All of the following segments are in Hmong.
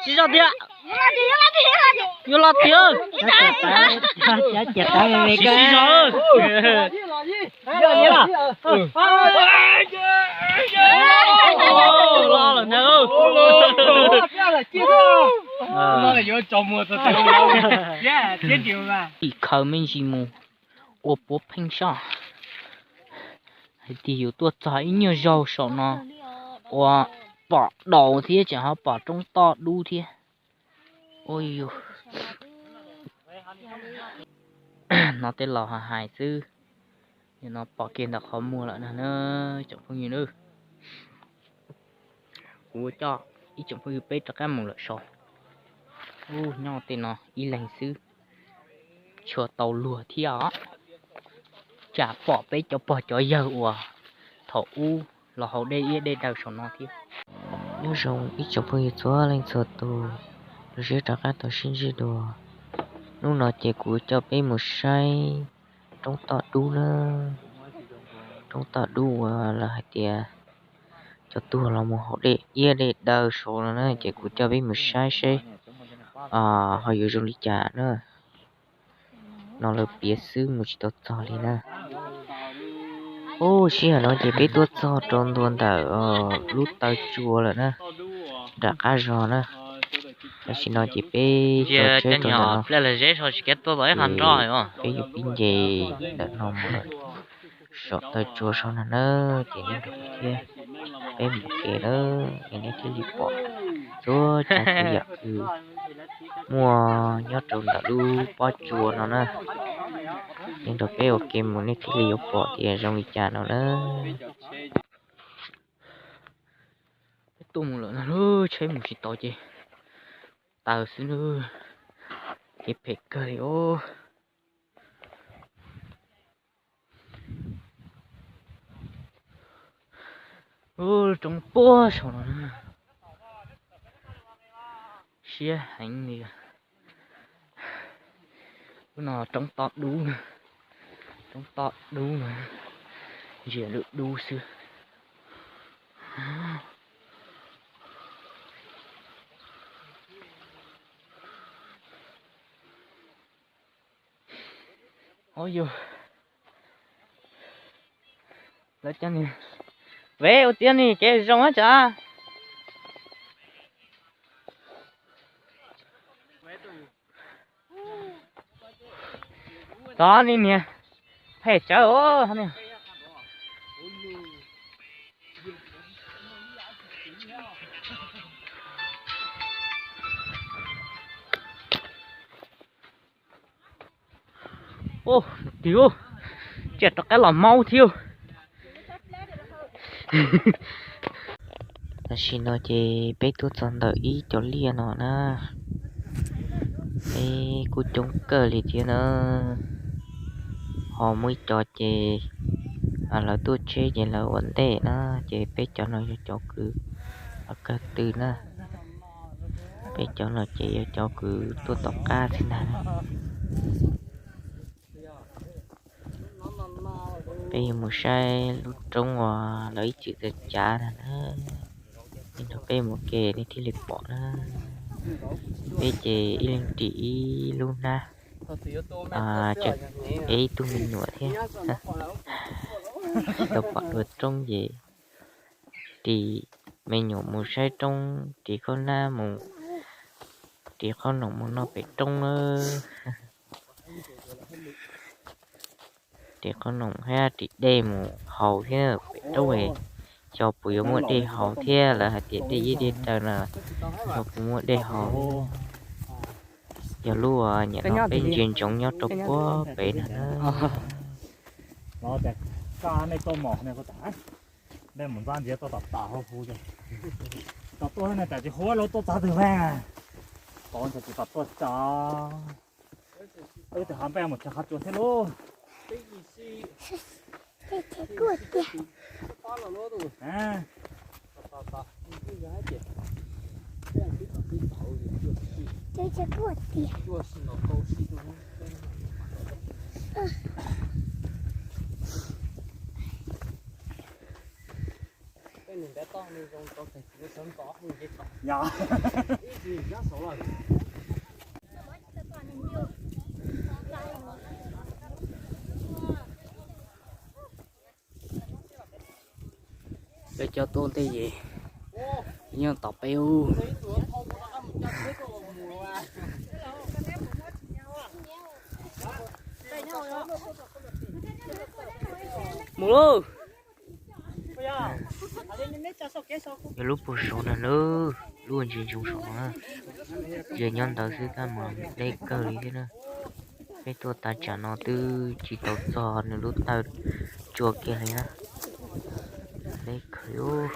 Siv zog tiag. Yuav los tiag. Siv zog. Los lawm ntag. Tim khawv me ntsis mus ua puav pheej soj. Hais tias yus tuaj txog ib nyuag zaug saum no uas pom daus thiab tseem ho pom roob toj dub thiab. Ua yus no tej laus hais xwb, no pom kiag ntawm qhov muag lawm na tsoom phooj ywg na. Kuv coj ib tsoom phooj ywg peb rov qab mus lawm saud. Ub, nyob tej no ib leeg xwb, tshua tau luag thiab os. Tsam pom peb cov pog cov yawg uas thaum ub los haus dej iab dej daw saum no thiab. Nyob zoo ib tsoom phooj ywg txhua leej txhua tus, los sib rov qab tau sib ntsib dua. Hnub no ces kuv coj peb mus saib roob toj dub na. Roob toj dub uas lawv hais tias cov tuag los mus haus dej iab dej daw saud no na, ces kuv coj peb mus saib seb ho yuav zoo li cas na. No lawv piav xwb mus tsis tau txog li na. Ub, sij hawm no ces peb tuaj txog rau ntua ntawm lub taw tsua lawm na, nram qab zos na. Tam sim no ces peb tso tsheb rau ntawm no, peb yuav pib nce ntawm no mus lawm saum taw tsua saud no na, ces nej nrog kuv thiab peb mus ua ke na, es nej thiaj li pom txhua tsav txhua yam uas muaj nyob rau ntawm lub pob tsua no na. Nej nrog peb ua ke mus nej thiaj li yuav pom tias zoo li cas no na. Peb tuaj mus lawm no, lub tsheb mus tsis tau ces taw xwb na, ces phem kawg li os. Ub, roob puag saum no na, siab heev li. Lub no roob toj dub na, roob toj dub na, ntsia lub dub xwb. Ov yus, lawv cov niag, ve ua tiag ni kev zoo ua cas. Tod ni niag phem tsawv os. Ub, tis ub, tsiam rov qab los maub thiab. Tam sim no ces peb tuaj txog ntawm ib cov liaj no na, peb kuj coob kawg li thiab na. Ho muaj ib co ces lawv tuaj tsheb ces lawv ua ntej na, ces peb cov no yog cov kws kawg tw na. Peb cov no ces yog cov kws tuaj tom qab thiab ntag. Peb yuav mus saib lub roob uas lawv ib txwm txawv cav na, nej nrog peb mus ke nej thiaj li pom na. Peb ces ib leeg ris ib lub hnab, tseem ev ib tug me nyuam thiab. Tsis tau pom dua roob ces ris me nyuam mus saib roob, ris khaub hnab mus, ris qhob noom mus noj pem roob na. Ris qhob noom thiab ris dej mus haus thiab pem roob, xyov puas yuav muaj dej haus thiab, lawv hais tias dej iab dej daw no, xyov puas muaj dej haus. Yog lub uas nyiam no peb ntsia ntsoov nyob rau puag pem no na. Nej mus ntxab ntxiav tuaj tom tas hauv hu, tom tuaj ne tas tsis hu lawv tuaj txog twg ve, tod ntawd tsis pom tuaj txog. Wb tus hav npej mus txog qhov tsua thiab lauj. Peb cov tuaj ntej ces nyob tom peb ub. Mus lauj. Yog lub puag saud na, lub ntsis ntsoov saud na, ces nyob ntawd xwb tab mas deb kawg li thiab na. Peb tuaj tas tsam no twb tsis tau txog nws lub tawj tsua kiag li na. Deb kawg li.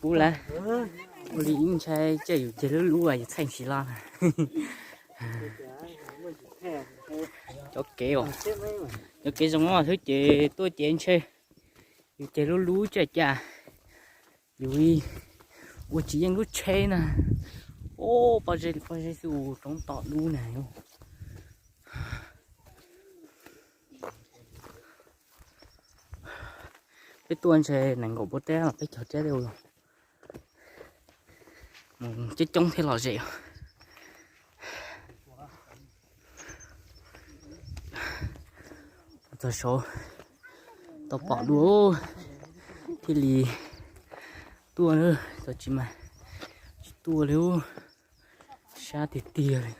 Pub lawm. Ua li ib ntshai tsam yus ceg lub lub yus txheej tsis loj na. Cov kev, cov kev zoo no xwb ces tuaj ces ntshe yus ceg lub lub tsam cas yus ua tsis yeej lub tsheb na. Ub, pob zeb, pob zeb xwb, roob tom dub na. Peb tuaj ntshe nees nkaum pua teb los peb caug teb tej ua. Mus coob coob thiab lom zem. Txog saud tau pom dua thiaj li tuaj na, txog tsis mas tsis tuaj li. Sab tiag tiag li.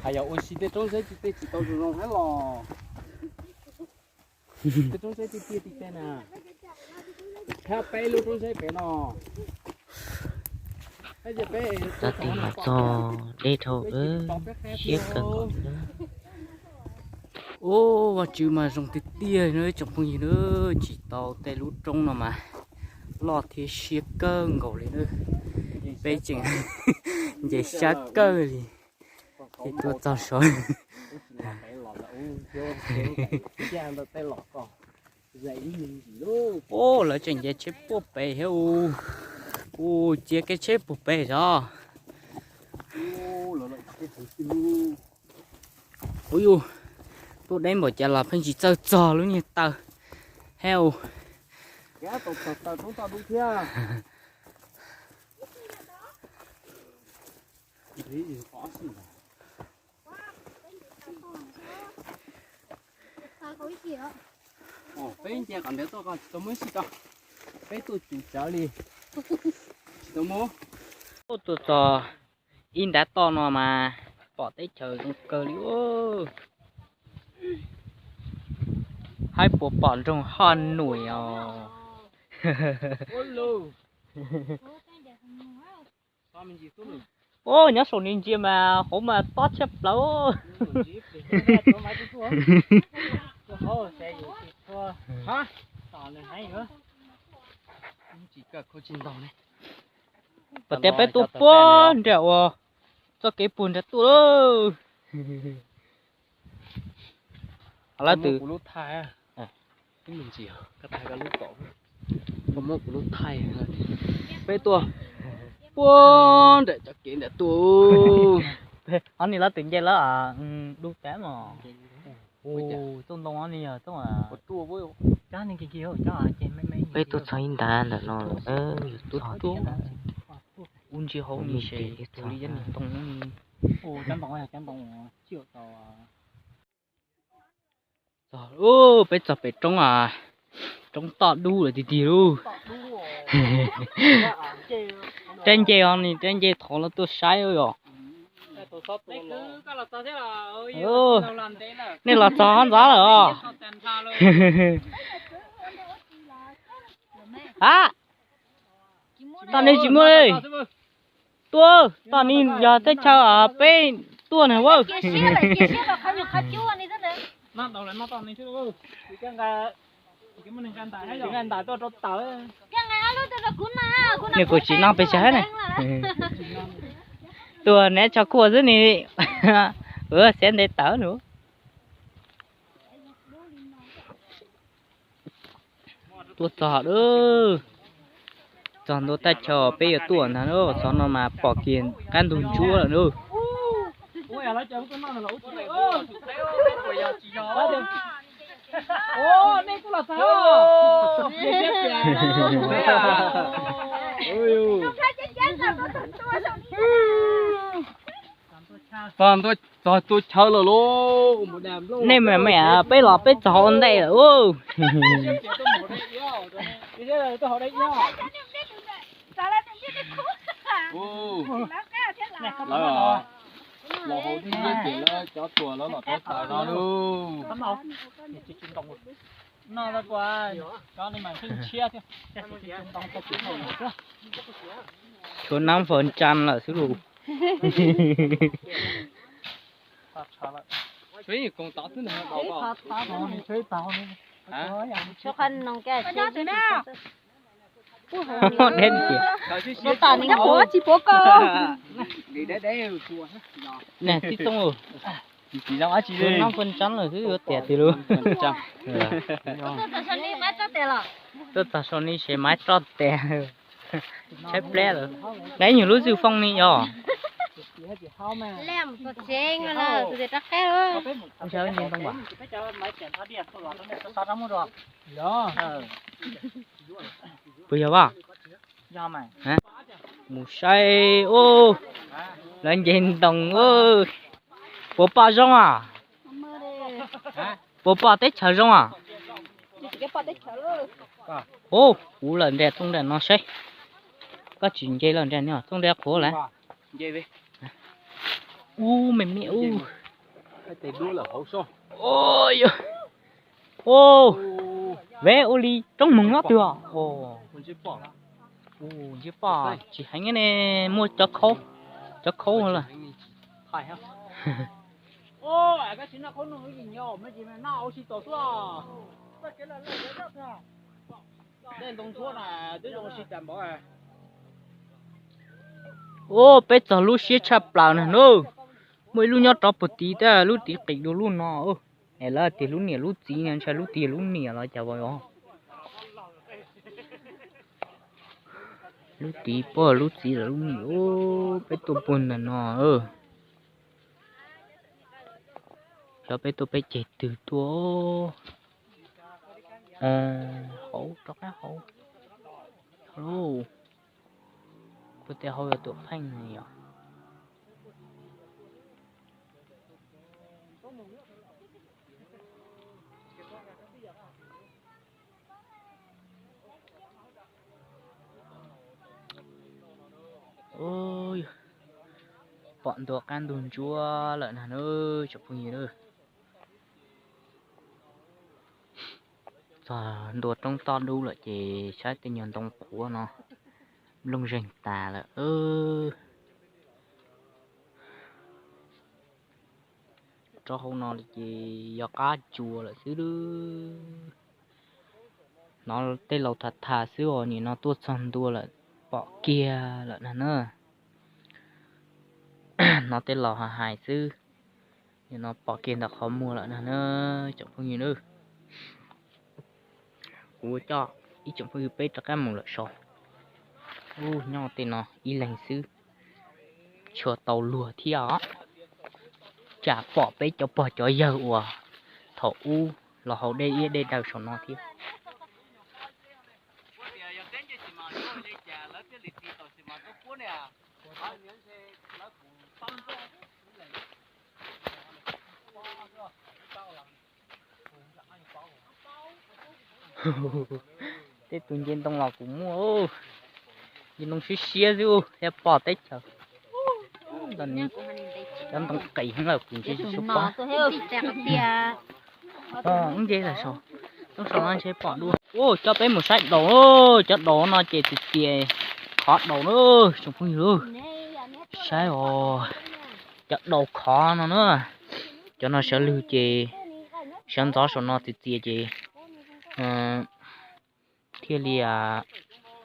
Hais yog ua si tej roob zeb tej tsis tau zoo zoo thiab los. Tej roob zeb tiag tiag tiag tiag na. Thab peb lub roob zeb pem no. Tab tis mas txog deb dhau, siab kawg nkaus li. Ub, Vaj Tswv mas zoo tiag tiag li na tsoom phooj ywg na, tsim tau tej lub roob no mas loj thiab siab kawg nkaus li na. Peb tseem nce siab kawg li. Ces tuaj txog saud. Ub, lawv tseem nce tsheb puag pem thiab u. Ub, cia kev tsheb puag pem zog. Ub yus, tuaj deb npaum cas los pheej tsis txawj txog lub niag taw thiab u. Peb nce qhov ntawd tuaj ko tsis tau muaj ib sij ko. Peb tuaj tsum tsawv li. Tsis tau muaj. Tuaj txog ib ntav toj no mas pom teb chaws zoo kawg li. Haib puas pom nroog Hoj Nuim os. Ub, nyob saum ni ntsia mas hauv mas tob tshaj plaws. Pom tias peb tuaj puag nram uas txoj kev puag nrad tuaj lawm. Lawv twb, peb tuaj puag nram cov kev ntawd tuaj. Ob ni lawv twb nce lawm dub tas mos. Txoj ntoo ni yog txoj, peb tuaj txog ib ntav ntawm no, yus tuaj txog ub ntsia hauv ni ces ua li yab ni ntoo ni. Peb txog pem roob, roob toj dub lawm tiag tiag lauj. Rab nce os, ni rab nce thov los tuaj saib yom. Nej los txog ntxov lawm os. A, toj ni tsis muaj li. Tuaj, toj ni yog teb chaws peb tuaj na. Nws kuj tsis noj pes tsawg ne. Tuaj neb tsho khuaj xwb ni. Xiab ntev tawv nus. Tuaj txog lawm. Txog ntua thaj chaw peb yuav tuaj ntag na. Xyov no mas pom kiag qab ntug ntsuab lawm na. Txog tua chaw lawm lauj. Nej me me, peb los peb txog ua ntej lawm. Cov tuam lawv los rau taws no lauj. Tshuav nab fo ntsa lawm xwb lauj. Deb tiag. Tib txooj, nab fo ntsa lawm xwb yuav tias twg lauj. Tuaj txog saum no ces maiv roj tes. Tshaib plab lawm. Neb nyuag lub xwb fooj ni yog. Puas yog vaj? Mus saib ub, lawv nce ntoo ub. Puas pom zoo as? Puas pom teb chaws zoo as? Ub, kuv lawm nram txooj nram no saib. Koj tsis nce lawm nram no txooj nram qhuav lawm. Ub, me me ub. Ub, ve ua li roob moog nyob twg os. Ntsib pom tsis heev ne, muaj cov khaub, cov khaub lawm. Ub, peb txog lub siab tshaj plaws na nawb. Muaj ib lub nyob rov puag tid, lub tid qis dua lub no. Es lawv tias lub niam lub txiv no, ntshai lub tid lub niam los cas os. Lub tid pog lub txiv los lub niam. Ub, peb tuaj puag ntawm no. Xyov peb tuaj peb ceg twg tuaj. Hauv rov qab hauv. Kuv tias hauv yog tuam pheej yom. Pom ntua qab ntug ntsuab lawm na nawb tsoom phooj ywg. Txog ntua roob toj dub lawm ces saib tej nyuag ntoo qhuav no nplooj zeeg tas lawm. Rau hauv no ces yog qab tsuas lawm xwb. Hnov tej laus tham tham xwb os, nim no tuaj txog ntua lawm pom kiag lawm na. Hnov tej laus hais hais xwb, nim no pom kiag ntawm qhov muag lawm na tsoom phooj ywg nawb. Kuv coj ib tsoom phooj ywg peb rov qab mus lawm saud. Ub, nyob tej no ib leeg xwb, tshua tau luag thiab os. Tsam pom peb cov pog cov yawg uas thaum ub los haus dej iab dej daw saum no thiab. Tej tus nce ntoo los kuj muaj, nce ntoo siab siab xwb thiaj pom teb chaws. Cov ntoo qis heev lawm kuv ntsia tsis tshua pom. Nce tsob saum no ntshe pom dua. Ua coj peb mus saib daus, cov daus no ces txias txias qhov daus na tsoom phooj ywg. Saib os, cov daus khov no na. Cov no sawv lwg ces sawv ntxov saum no txias txias ces thiaj li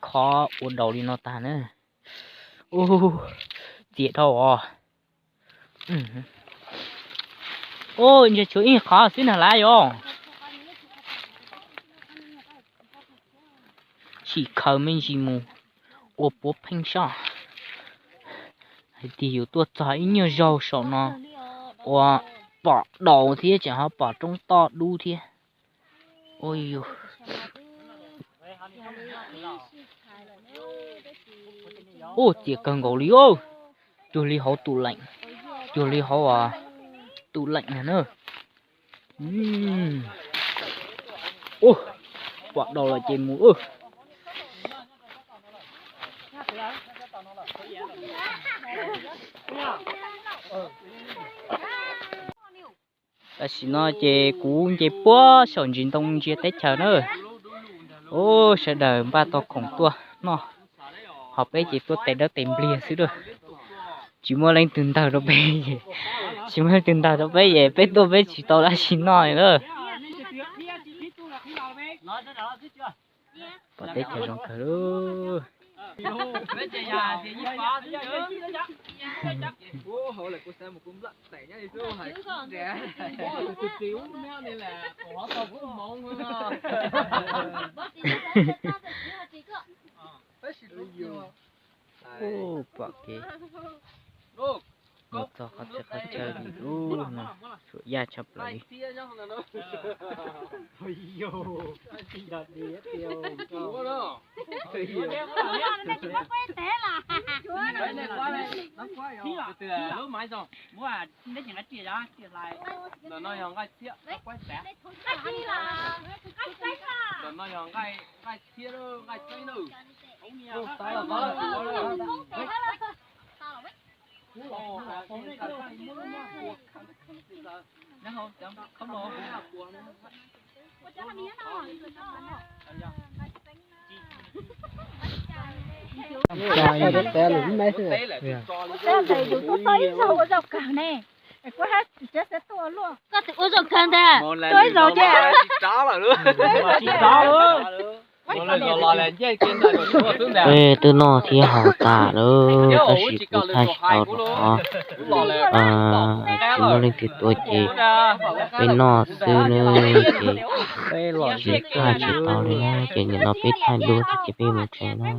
khov ua daus li no tag na. Ub, txias dhau os. Ub, ntshe tshuav ib qhov xwb na lawm yom. Sim khaws me ntsis mus ua puav pheej soj. Hais tias yus tuaj txog ib nyuag zaug saum no, ua pom daus thiab tseem ho pom roob toj dub thiab. Ua yus, ua tias kawg nkaus li, cuag li hauv tub leem, cuag li hauv tub leem na. Ua, pom daus lawm ces mus. Tam sim no ces kuv nce puag saum ntsis ntoo ntsia teb chaws na. Ub, sawv daws npaj tau khoom tuaj noj, ho peb ces tuaj tes dawb tes npliag xwb a. Tsis muaj leej twg ntawg rau peb, tsis muaj leej twg ntawg rau peb es peb tuaj peb tsis tau dab tsi noj li lawm. Pom teb chaws zoo kawg li. Ub, pom kev mus txog qhov txhia qhov chaw li ub no, suam yaj tshaj plaws li. Ua zaum kawg ne, koj ua zaum kawg ntag, ua zaum ces tsis tov lawm. Peb twb noj thiab haus tas lawm, tab sis kuv thaij tsis tau rau qhov tsis muaj leej twg tua ces peb noj xwb na, ces tsis thaij tsis tau li na, ces nim no peb thaij dua thiab ces peb mus tsev na.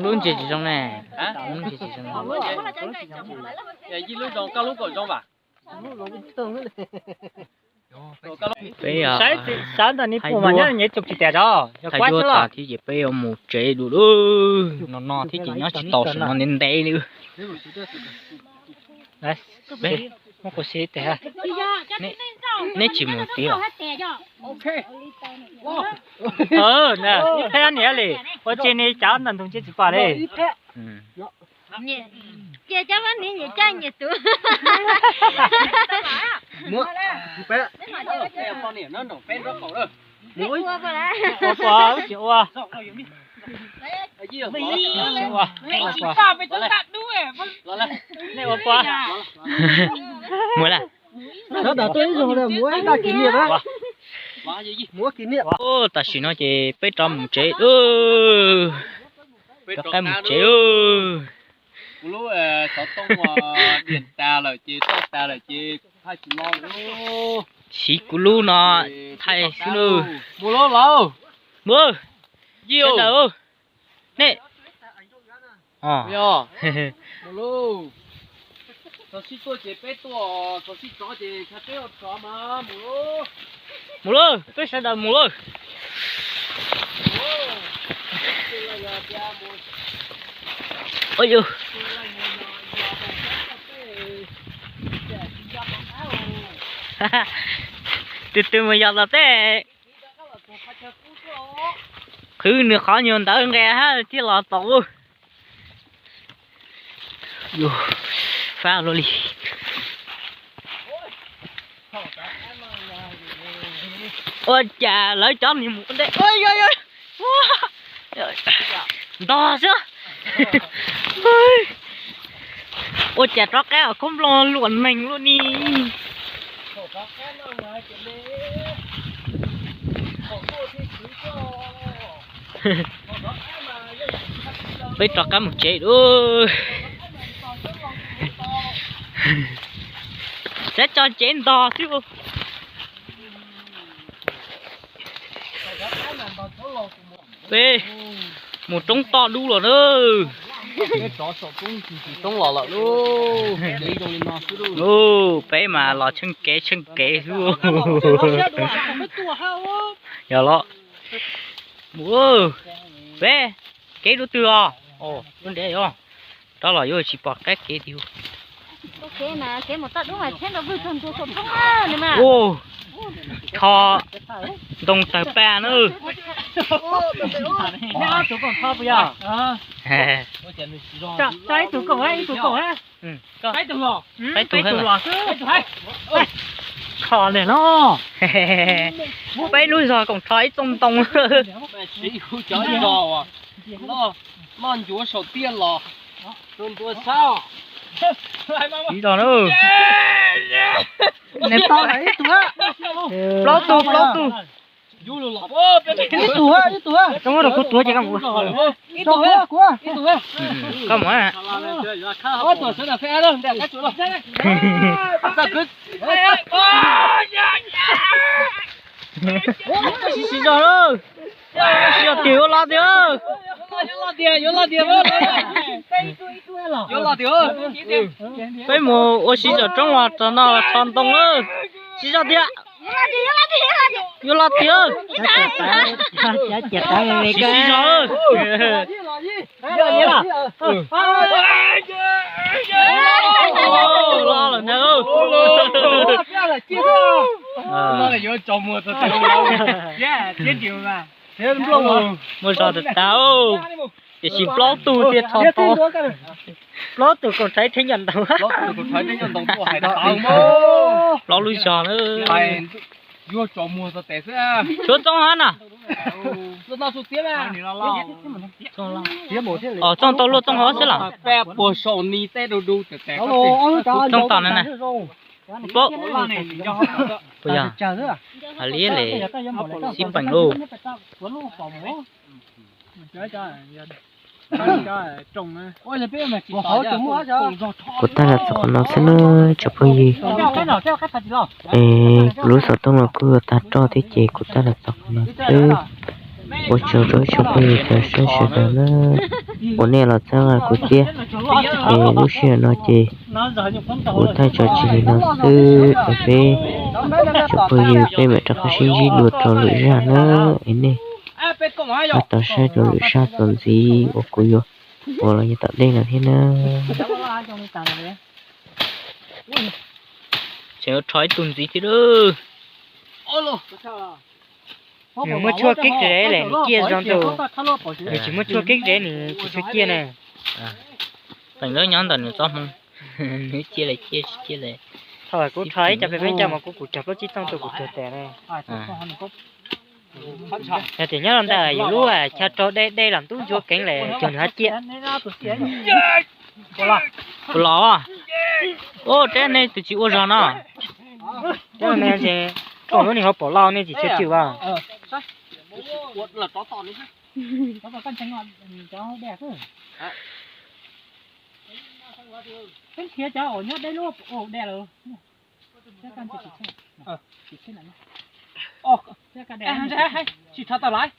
Lub ntses tsis zoo ne, lub ntses tsis zoo. Yij lub zoo, koj lub kom zoo vas. Peb sawv ntawm ni pum mas nyob nyias txog tsis tias zog, yog kuab xwb los thiab ces peb yuav mus tsev dua lawm. No no thiab ces nyob tsis tau saum no ntev ntev li. Muab kuv siv tes, neb tsis mus tiag. Ib phab niam li, ua tsis ni cav ntawm ntug ntsia tsis pom li. Ces cov vaj niam nyiam caj nyiam tus. Ua pua, tsis ua. Nej ua pua. Mus lawm. Sawv daws tuaj ib zaug, mus ib dag kis niam na. Mus ua kis niam. Tam sim no ces peb rov mus tsev. Rov qab mus tsev. Kuv lub xov tooj diam tas lawm ces toj tas lawm ces thaij tsis no. Siv kuv lub no thaij xwb lauj. Mus lauj. Mus, sawv daws. Nej, txog sij tuaj ces peb tuaj, txog sij rov ces ntshe peb yuav rov mas mus lauj. Mus lauj, peb sawv daws mus lauj. Tus twg mus yos tom tej, qhwv nws qhov nyuag ntawv nqe hab thiaj los tau. Fab luaj li. Ua cas lawv cov niag mus ua ntej, ntog xwb. Ua cas rov qab os, khaub nplooj luam neeg luaj ni. Peb rov qab mus tsev lauj. Xav tso tsev ntog xwb. Peb mus roob toj dub los na. Peb mas los tsheej kev tsheej kev xwb. Yog los, peb kev dua twg os? Lub ntev os, rov los yuav tsis pom qab kev tiag. Rho ntoo tawg paj na. Ib tug koom, ib tug koom. Rho ntawm no. Peb lub zog koom rho ib txooj ntoo. Noj ncuav saum tiaj los rau ntua sab. Ib zog na. Plaub tug, plaub tug. Ib tug, ib tug. Koj muab rau kuv tuav ces koj mus. Koj mus. Siv zog, siv zog tiag, yuav los tiag. Peb mus ua siv zog roob los rau no rho ntoo lawm. Siv zog tiag. Yuav los tiag. Siv zog. Los lawm ntag. Muaj zog tas tas, tiam sis plaub tug thiaj rho tau. Plaub tug koom rho ib rheb nyuag ntoo. Plaub lub zog na. Tshuav txooj hab na. Txooj tau luaj txooj hov xwb los? Txooj tom na na. Puas yog? Hais li xib peem lauj. Kuv tag los txog qhov no xwb na tsoom phooj ywg. Es kuv lub xov tooj los kuj yuav tag roj thiab ces kuv tag los txog qhov no xwb. Ua tsaug rau ib tsoom phooj ywg txhua sawv daws na, uas nej los txhawb nqa kuv thiab. Es lub sij hawm no ces kuv thaij tso tseg li no xwb es peb tsoom phooj ywg peb mam rov qab sib ntsib dua rau lwm zaj na. Es nej ho tau saib rau lwm zaj txuas ntxiv uas kuv yuav ua los yog tom ntej no thiab na. Tseem yuav rho ib tug ntxiv thiab lawm. Nws muaj tshuaj keeb zev lawm nws ciaj zoo tus. Nws tsis muaj tshuaj keeb zev nws tsis tshua ciaj na. Peem lawv nyob ntawm nws txoj hmoo, nws ciaj lawm ciaj tsis ciaj lawm. Thaum kuv rho ib co peb peb co mas kuv kuv cog plaub tsib txooj rau kuv cuag tes na. Yog tias nyob rau ntawm yus lub chaw rau dej dej los ntub ntsuab keev lawm cuag nws ho ciaj. Puas los? Ua rab nej tus tsis ua zog no. Rab no ces thaum lub nws ho pom los nej tsis tshua cwm as. Tsis rho tau lawm.